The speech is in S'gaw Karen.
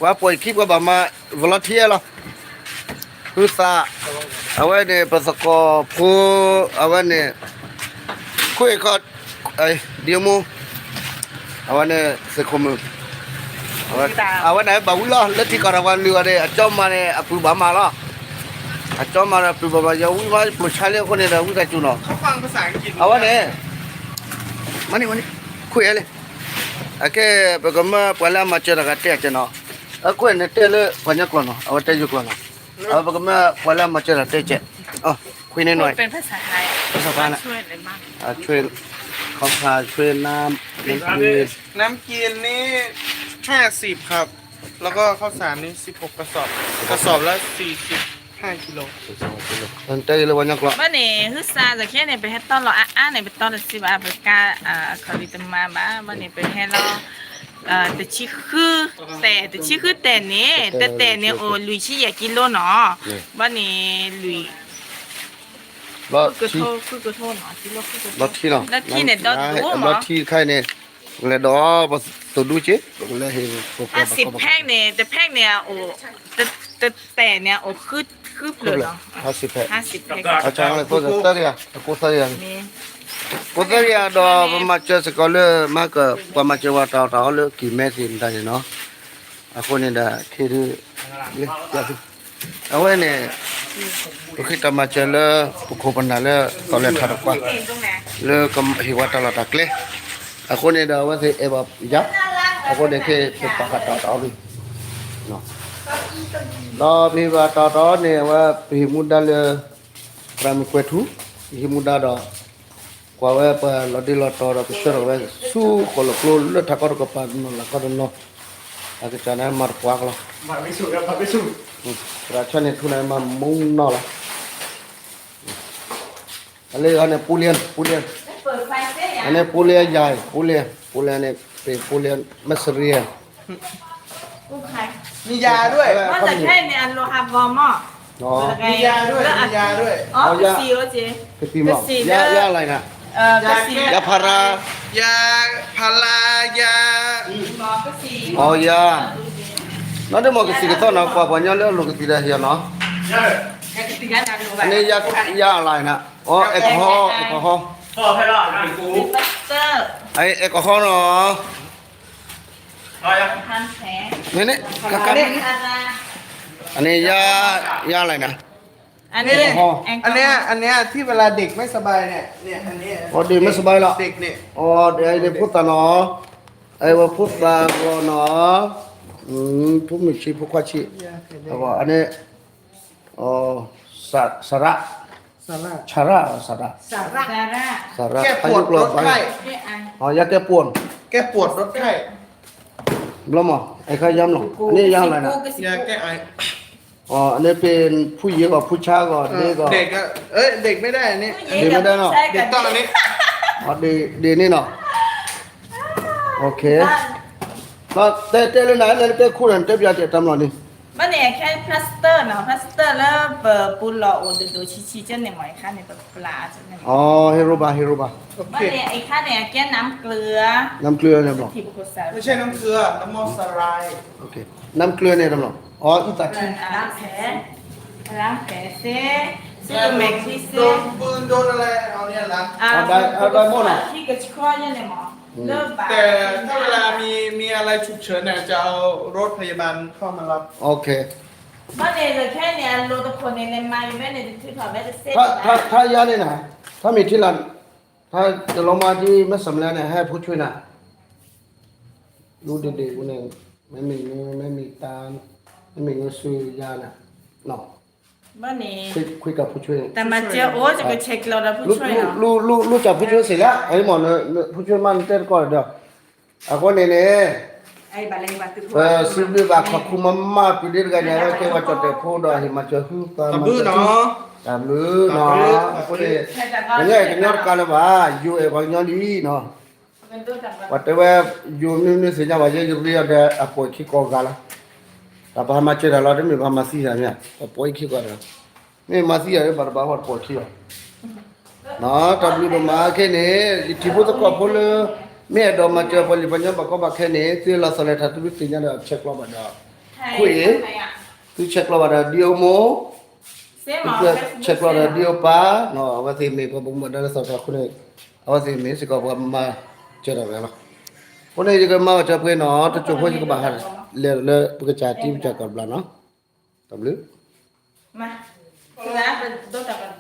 ပှၤပိာ်အခံပှၤဘၣ်မၤ volunteer လီၤ. ဟုသး, အဝဲန့ၣ် ပသကိးဖိ, အဝဲန့ၣ် ခွ့ၣ်ခီ, ဒံမူ, အဝဲန့ၣ် သုးခိၣ်မုၣ်, အဝဲန့ၣ်ဘၣ်ဝံၤလီၤ လၢထံကီၢ်ဒီးပှၤလုၢ်အီၤန့ၣ် အကၠီမၤန့ၣ် အပုၢ်ဘၣ်မၤလီၤ. အကၠီမၤဒီးပုၢ်ဘၣ်မၤ ယဝံၤမး ပျိၢ်ဆါလံအဃိန့ၣ်ဒီး ဝံသးစူၤနီၤ. အဝဲန့ၣ် မၤန့ၢ် မၤန့ၢ် ခွ့ၣ်အဲလံ အကဲ ပကမၢပှၤလၢအမၤစၢၤတဂၤတဲအကဲနီၤ. အခွ့ၣ်န့ၣ်တဲလၢပှၤကညီကျိာ်နီၤ အဝဲတဲယိၤကျိာ်နီၤ. အဝဲပကမၢပှၤလၢအမၤစၢၤတဂၤတဲကဲ, ခွ့ၣ်န့ၣ်နီၤ, အဆွဲ ข้าวสาร ช่วยน้ำ น้ำกิน น้ำกินนี่ ห้าสิบครับ แล้วก็ข้าวสารนี่ สิบหกกระสอบ กระสอบละ สี่สิบห้ากิโล တဲလၢပှၤကညီကျိာ် ဘၣ်န့ၣ် ဟုသးစ့ၢ်ကီးန့ၣ် ပဟဲတီၢ်လီၤအါအါန့ၣ် ပတီၢ်တစံးဘၣ် ပကါ ခီလံတမါဘၣ် ဘၣ်န့ၣ် ပဟဲလီၤ တဆံဃုတဲာ် တဆံဃုတဲာ်န့ၣ် တတဲာ်န့ၣ်အိၣ်လွံၢ်ဆံယဲၢ်ကံလိနီၤ, ဘၣ်န့ၣ်လွံၢ် လီၤထံ, လီၤထံန့ၣ် ဒီဒိၣ်မး လီၤထံတခါအံၤန့ၣ် လဲၤဒီးပသူၣ်ဒူက့ၤ လၢဟ့ၣ် ห้าสิบแพ็คန့ၣ် တ แพ็คန့ၣ်အိၣ် တတဲာ်န့ၣ်အိၣ်ဃုဖျၢၣ်နီၤ, ห้าสิบแพ็ค အကသၢကယၤ အကိးသၢကယၤ ကိးသၢကယၤဒီး ပမၤစၢၤစ့ၢ်ကီးလၢ မၤကပှၤမၤစၢၤဝဲတၢ်အီၣ်တၢ်အီလၢကံၢ်မဲသ့ၣ်မတၤန့ၣ်နီၤ, အဃိန့ၣ်ဒီး ခ့ဒု အဝဲန့ၣ် ပဃ့တၢ်မၤစၢၤလၢ ပခိၣ်ပနၢ်လၢ သီၣ်လဲၤထီၣ်တကွၢ် လၢကဟ့ၣ်ဝဲတၢ်လီၢ်တၢ်ကျဲ, အဃိန့ၣ်ဒီး အဝဲသ့ၣ်အဲၣ်ဘၣ်ယၤ, အဃိန့ၣ် ကပာ်ဃာ်တၢ်အီၣ်တၢ်အီလံ, ဒီးပဟ့ၣ်ဘၣ်တၢ်အီၣ်တၢ်အီန့ၣ် အဝဲပဟ့ၣ်မူဒါလၢ သရၣ်မုၣ်ကွဲၤထူ, ဟ့ၣ်မူဒါဒီး ကွၢ်ဝဲပှၤလီၤဒ့လီၤတီၤဒီး ကဆှၢထီၣ်ဝဲဆူဃီၣ်လီၢ်ကျိလၢထးကီတကပၤတနီၤလၢ်ကီတနီၤ, အကစၢ်န့ၣ်မၤတပှၤကလီၤ, သရၣ်ဆၢန့ၣ်ထူန့ၣ်မၤမူနီၢ်လီၤ, အလၢအီၤန့ၣ် ပူလ့ ပူလ့, အန့ၣ်ပူလ့ယၤ, ပူလ့, ပူလ့န့ၣ် ပူလ့ မ့ၢ်စရံယၤ มียาด้วย မ့ၢ်တခဲန့ၣ် အလိၤဟးဂီၤမး มียาด้วย มียาด้วย อ๋อ กระสี โอเค กระสี ยา ยาอะไรนะ เออ กระสี ยาพารา ยาพารา ยา อ๋อ ยา နီၢ်ဒ်မ့ၢ်ကသံၣ်ကသီၣ်နီၤ ကွၢ်ပှၤညီလၢအလိၤကသံၣ်ဒီးဟံးနီၤ, အန့ၣ် ยา อะไรนะ อ๋อ แอลกอฮอล์ แอลกอฮอล์ ไอ้แอลกอฮอล์เนาะ นี่นี่กะกะนี่ อันนี้ยา ยาอะไรนะ อันนี้ แอลกอฮอล์ อันเนี้ย อันเนี้ยที่เวลาเด็กไม่สบายเนี่ย เนี่ย อันเนี้ย อ๋อ เด็กไม่สบายเหรอ เด็กเนี่ย อ๋อ เดี๋ยวไอ้เนี่ยพูดตาเนาะ ไอ้ว่าพูดตาก่อนเนาะ อืม พูดมือชีพูดควาชี แล้วก็อันนี้ อ๋อ สะ สาระ สาระ ชาระ สาระ สาระ สาระ แก้ปวดลดไข้ อ๋อ ยาแก้ปวด แก้ปวดลดไข้ ဘျီမး အဲခါယါမးလီၤ อันนี้ยาอะไรนะ ยาแก้ไอ อ๋อ อันนี้เป็นผู้หญิงก่อน ผู้ชายก่อน เด็กก่อน เด็กอะ เอ้ย เด็กไม่ได้อันนี้ เด็กไม่ได้เนาะ เด็กต้องอันนี้ อ๋อ เด็ก เด็กนี่เนาะ โอเค တဲတဲလၢနၤ နတဲခိၣ်နၤ နတဲပျးတဲတၢ်မးလီၤန့ၣ် ဘၣ်န့ၣ် အခါ plaster နီၤ plaster လၢပပူၤလီၤအိၣ်ဒိၣ်ဒိၣ်ဆံးဆံးကဲန့ၣ်မး အခါန့ၣ် ပပျးကဲန့ၣ်မး อ๋อ ဟ့ရိဘၣ် ဟ့ရိဘၣ် ဘၣ်န့ၣ် အခါန့ၣ် အကဲ น้ำเกลือ น้ำเกลือန့ၣ်မး ไม่ใช่น้ำเกลือ น้ำมันสไลด์ น้ำเกลือန့ၣ်မး อ๋อ อีตาที ล้างแผล ล้างแผลเสร็จ โดนปืนโดนอะไรเอาเนี่ยล้าง อ่า เอาได้เอาได้หมดน่ะ ที่กระชากเนี่ยมอ แต่ถ้าเวลามีมีอะไรฉุกเฉินเนี่ยจะเอารถพยาบาลเข้ามารับ โอเค ဘၣ်န့ၣ် ခဲန့ၣ် အလိၤတခိၣ်န့ၣ် လဲၤမၤယူၤဝဲန့ၣ် တထုးထီၣ်ဝဲတစဲး ถ้าถ้าถ้าย่าเนี่ยนะ ถ้ามีที่ร้าน ถ้าจะลงมาที่แม่สำแล้วเนี่ย ให้ผู้ช่วยนะ รู้ดีๆ กูเนี่ย ไม่มีเงิน ไม่มีตังค์ ไม่มีเงินซื้อยาน่ะ เนาะ ဘၣ်န့ၣ် คุยคุยกับผู้ช่วย တၢ်မၤစၢၤအိၣ် ယကဆဲးကျိးဒီး ผู้ช่วย เนาะ รู้รู้รู้รู้จักผู้ช่วยเสร็จแล้ว ไอ้หมอเนี่ยผู้ช่วยมั่นเต้นก่อนเดี๋ยว အဃိန့ၣ်န့ၣ် ပစံးဘျုးဘၣ်ခီၣ်ခိၣ်မးမး ပူၤဒ့တဂၤညါ ဝဲကဲပှၤကၠီၣ်တဲာ်ဖိဒီး ဟ့ၣ်မၤစၢၤဟုသးမၤစၢၤ တၢ်ဘျုးနီၤ အဃိန့ၣ် ကညီကညီတကးလၢၤဘၣ် ယိၤအဲၣ်ပှၤကညီလံနီၤ ပှၤတဲဝဲ ယိၤမ့ၢ်မ့ၢ်သ့ၣ်ညါဘၣ် ယဲယရ့အီၤဒီး အပိာ်ခံကိးဂၤလီၤ တၢ်ပဟးမၤစၢၤတၢ်လီၤ တမ့ၢ်ပဟးမၤသံတၢ်မ့ၢ် ပပိာ်ခံကိးဂၤ မ့ၢ်မၤသံယၤဒီး ဘၣ်တဘၣ်ဟီၣ်တပိာ်ခံလီၤ တၢ်ဘျုးဒိၣ်မးခဲန့ၣ် ယထံၣ်ဖိသကိးဖိလၢ မ့ၢ်အဲၣ်ဒိးမၤစၢၤပှၤလံၤပှၤကညီဘၣ်ကီဘၣ်ခဲန့ၣ် သုလီၤသီၣ်လဲၤထၢၣ်သုမ့ၢ်သ့ၣ်ညါဒီး ဆဲးကျိးဘၣ်ဒီး ခွံၣ်အံၤ, သုဆဲးကျိးဘၣ်ဒီးဒ်အမိၢ်, သုဆဲးကျိးဒီးဒ်အပၢ်, အဝဲသ့ၣ်မ့ၢ်ပှၤဘၣ်မူဘၣ်ဒါလၢသီတီၤအဃိန့ၣ်, အဝဲသ့ၣ်မ့ၢ်စ့ၢ်ကီးပှၤမၤစၢၤတၢ်လီၤ. အဃိန့ၣ် ယကမၤဘၣ်စၢၤပှဲၤနီၤ, တစိၢ်ဖိယကဘၣ်ဟးလဲၤလၢပကစၢ်တံၤပကစၢ်ကီၢ်တဘျီနီၤ, တၢ်ဘျုး